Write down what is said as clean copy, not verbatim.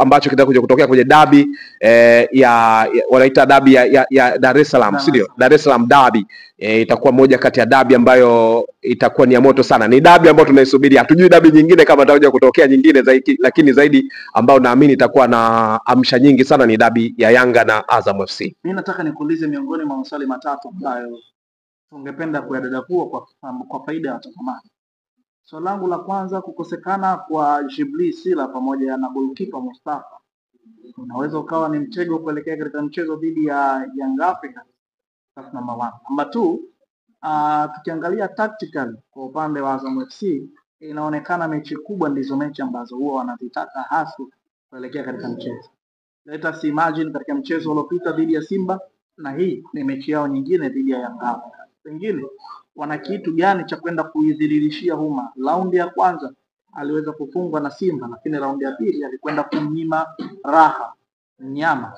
ambacho kitakuja kutokea kwenye dabi ya wanaita dabi ya Dar es Salaam, si ndio? Dar es Salaam dabi itakuwa moja kati ya dabi ambayo itakuwa ni ya moto sana. Ni dabi ambayo tunaisubiri, hatujui dabi nyingine kama itakuja kutokea nyingine zaidi, lakini zaidi ambayo naamini itakuwa na amsha nyingi sana ni dabi ya Yanga na Azam FC. Mimi nataka nikuulize miongoni mwa maswali matatu ambayo tungependa kuyadadavua kwa faida ya watazamaji. Swali langu la kwanza, kukosekana kwa Djibril Sila pamoja na goalkeeper Mustafa unaweza ukawa ni mtego kuelekea katika mchezo dhidi ya Young Africans. That's number one. Number two, tukiangalia tactically kwa upande wa Azam FC, inaonekana mechi kubwa ndizo mechi ambazo huwa wanazitaka haswa kuelekea katika mchezo. Let us imagine katika mchezo uliopita dhidi ya Simba na hii ni mechi yao nyingine dhidi ya Young Africans. Pengine wana kitu gani cha kwenda kuidhihirishia umma? Raundi ya kwanza aliweza kufungwa na Simba, lakini raundi ya pili alikwenda kumnyima raha mnyama.